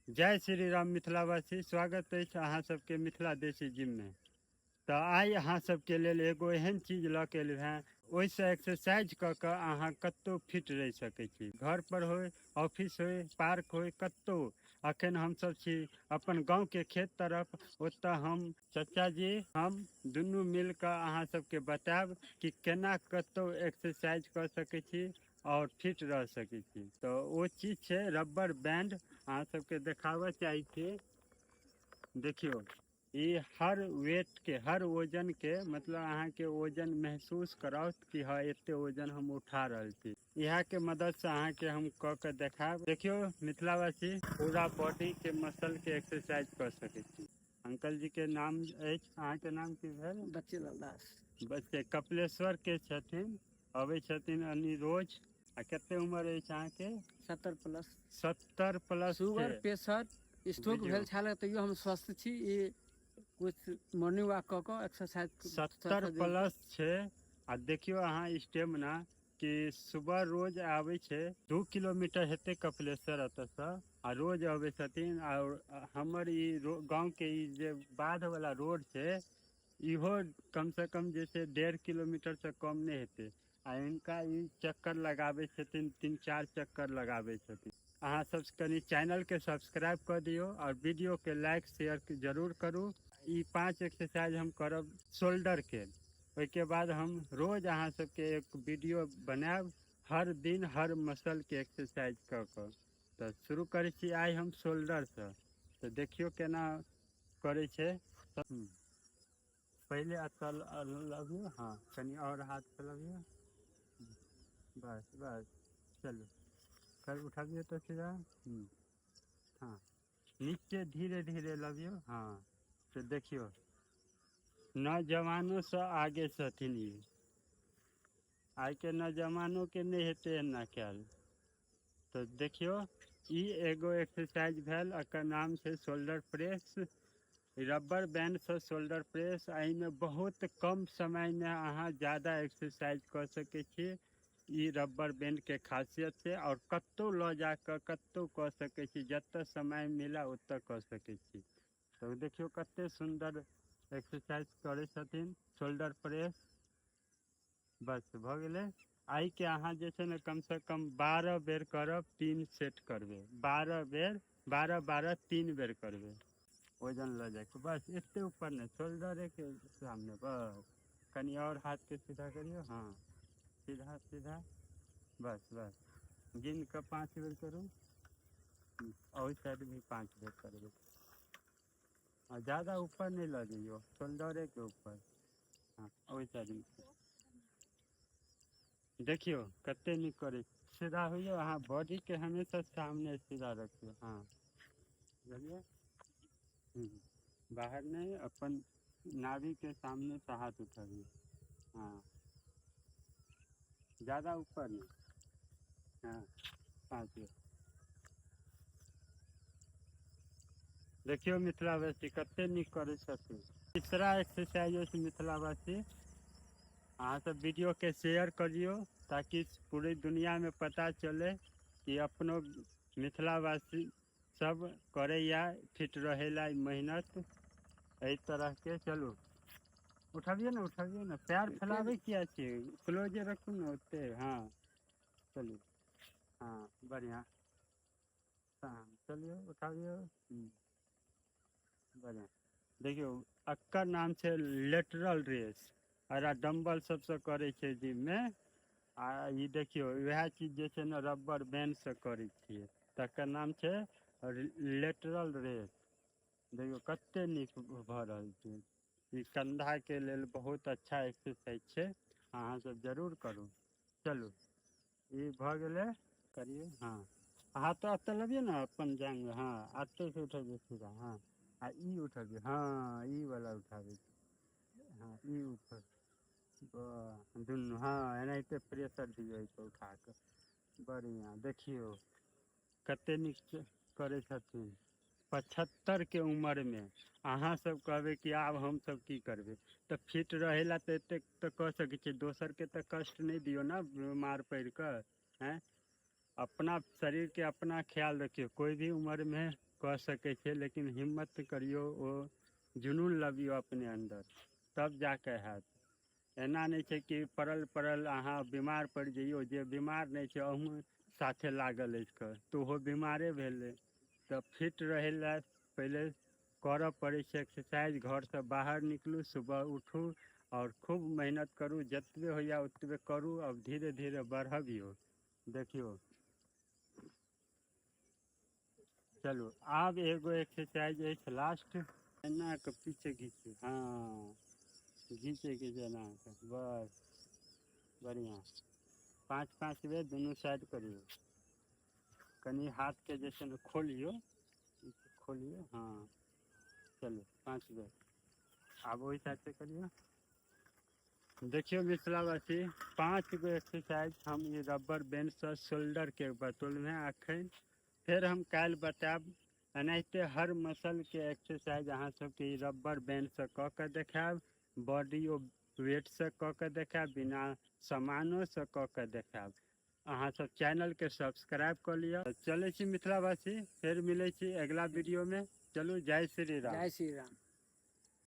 जय श्री राम मिथिलावासी, स्वागत अछि अहाँ सबके मिथिला देसी जिममे। तऽ आइ अहाँ सबके लेल एगो एहन चीज लऽ के एलहुँ हेँ, ओहिसँ एक्सरसाइज कऽ कऽ अहाँ कतहु फिट रहि सकै छी, घर पर होय, ऑफिस होय, पार्क होय, कतहु। अखन हमसब छी अपन गाँवके खेत तरफ, ओतऽ हम चचा जी हम दुनू मिल कऽ अहाँ सबके बतायब कि केना कतहु एक्सरसाइज कऽ सकै छी आओर फिट रह सकै छी। तऽ ओ चीज छै रबर बैंड, अहाँ सबके देखाबऽ चाहै छी। देखियौ, ई हर वेट के, हर वजन के, मतलब अहाँके वजन महसूस कराओत कि हँ एते वजन हम उठा रहल छी। इएह के मदद से अहाँके हम कऽ के देखायब। देखियौ मिथिलावासी, पूरा बॉडी के मसल के एक्सरसाइज कऽ सकै छी। अंकल जी के नाम अछि, अहाँके नाम की भेल? बच्चेलाल दास। बच्चे कपिलेश्वर के छथिन, अबै छथिन अनी रोज। आ कते उम्र अछि अहाँके? 70 plus. 70 plus. Sugar, pressure, stroke भेल छल, तैयो हम स्वस्थ छी। ई कुछ मॉर्निंग वॉक कऽ कऽ एक्सरसाइज। 70 प्लस छै आ देखियौ अहाँ स्टेमिना कि सुबह रोज आबै छै, 2 किलोमीटर हेतै कपिलेश्वर एतऽसँ, आ रोज अबै छथिन। आओर हमर ई गाँवके ई जे बाध वाला रोड छै, इहो कमसँ कम जे छै 1.5 किलोमीटरसँ कम नहि हेतै, आ हिनका ई चक्कर लगाबै छथिन, 3-4 चक्कर लगाबै छथिन। अहाँ सब कनि चैनलके सब्सक्राइब कऽ दियौ आओर वीडियोके लाइक शेयर जरूर करू। ई 5 एक्सरसाइज हम करब शोल्डरके, ओहिके बाद हम रोज अहाँ सबके एक वीडियो बनायब हर दिन हर मसलके एक्सरसाइज कऽ कऽ। तऽ शुरू करै छी आइ हम शोल्डरसँ। तऽ देखियौ केना करै छै। पहिले एतऽ लबियौ, हँ कनि आओर हाथ लबियौ, बस बस, चलू सर उठबियौ तऽ सीधा। हँ नीचे धीरे धीरे लबियौ। हँ तऽ देखियौ नौजवानोसँ आगे छथिन ई, आइके नौजवानोके नहि हेतै एना कयल। तऽ देखियौ ई एगो एक्सरसाइज भेल, एकर नाम छै शोल्डर प्रेस, रबर बैंडसँ शोल्डर प्रेस। एहिमे बहुत कम समयमे अहाँ ज्यादा एक्सरसाइज कऽ सकै छी, ई रबर बैंडके खासियत छै। आओर कतहु लऽ जाकऽ कतहु कऽ सकै छी, जतऽ समय मिलए ओतऽ कऽ सकै छी। तऽ देखियौ कते सुन्दर एक्सरसाइज करै छथिन शोल्डर प्रेस। बस भऽ गेलै। आइके अहाँ जे छै ने कमसँ कम 12 बेर करब, 3 सेट करबै, 12 बेर, 12 12 3 बेर करबै। वजन लऽ जाइके बस एते ऊपर नहि, शोल्डरेके सामने बस। कनि आओर हाथके सीधा करियौ, हँ सीधा सीधा, बस बस। गिन कऽ 5 बेर करू, ओहि साइड भी 5 बेर करबै। आ ज्यादा ऊपर नहि लऽ जइयौ, शोल्डरेके ऊपर, हँ ओहि साइडमे। देखियौ कते नीक करै, सीधा होइयौ अहाँ, बॉडीके हमेशा सामने सीधा रखियौ। हँ बुझलियै, बाहर नहि, अपन नाभीके सामने से हाथ उठबियौ। हँ ज्यादा ऊपर नहि, हँ 5 बेर। देखियौ मिथिलावासी कते नीक करै छथिन। तीसरा एक्सरसाइज अछि मिथिलावासी, अहाँ सब वीडियो के शेयर करियौ ताकि पूरी दुनिया में पता चले कि अपनो मिथिलावासी सब करैया फिट रहेला मेहनत एहि तरह के। चलू उठबियौ ने, उठबियौ ने, पैर फैलाबै किया छियै, क्लोजे रखू ने ओते। हँ चलू, हँ बढ़िआँ, हँ चलियौ उठाबियौ, बढ़िआँ। देखियौ एकर नाम छै लेटरल रेस, एकरा डम्बल सबसँ करै छै जिममे। आ ई देखियौ वएह चीज जे छै ने रबर बैंडसँ करै छियै, तकर नाम छै लेटरल रेस। देखियौ कते नीक भऽ रहल छै। ई कंधाके लेल बहुत अच्छा एक्सरसाइज छै, अहाँ सब जरूर करू। चलू ई भऽ गेलै, करियौ। हँ हाथ तो एतऽ लबियौ ने अपन जांग, हँ एतऽ से उठबियौ सीधा, हँ आ ई उठबियौ, हँ ई वाला उठाबै, हँ ई ऊपर दुनू, हँ एनाहिते प्रेशर दियौ एहिपर उठा कऽ, बढ़िआँ। देखियौ कते नीक करै छथिन। 75 के उमरमे अहाँ सब कहबै कि आब हमसब की करबै, तऽ फिट रहै लए तऽ एतेक तऽ कऽ सकै छियै, दोसरके तऽ कष्ट नहि दियौ ने बीमार पड़ि कऽ। आँय अपना शरीरके अपना ख्याल रखियौ, कोइ भी उमरमे कऽ सकै छियै, लेकिन हिम्मत करियौ, ओ जुनून लबियौ अपने अन्दर, तब जाके हैत। एना नहि छै कि पड़ल पड़ल अहाँ बीमार पड़ि जइयौ। जे बीमार नहि छै, अहूँ साथे लागल अछि कऽ, तऽ ओहो बीमारे भेलै। तऽ फिट रहै लए पहिले करऽ पड़ै छै एक्सरसाइज। घरसँ बाहर निकलू, सुबह उठू आओर खूब मेहनत करू। जतबे होइए ओतबे करू। अब धीरे धीरे बढ़बियौ। देखियौ, चलू, आब एगो एक्सरसाइज अछि लास्ट। एना कऽ पीछे घीचू। हँ, घीचैके छै एना कऽ, बस। बढ़िआँ। 5 5 बेर दुनू साइड करियौ। कनि हाथके जे छै ने खोलियौ, खोलियौ। हँ, चलू, 5 बेर। आब ओहि साइडसँ करियौ। देखियौ मिथिलावासी, 5 गो एक्सरसाइज हम ई रबर बैंडसँ शोल्डरके बतौलहुँ हेँ एखन। फेर हम काल्हि बतायब। एनाहिते हर मसलके एक्सरसाइज अहाँ सबके ई रबर बैंडसँ कऽ कऽ देखायब, बॉडियो वेटसँ कऽ कऽ देखायब, बिना सामानोसँ कऽ कऽ देखायब। अहाँ सब चैनलके सब्सक्राइब कऽ लिअ। चलै छी मिथिलावासी, फेर मिलै छी अगिला वीडियोमे। चलू, जय श्री राम। जय श्री राम।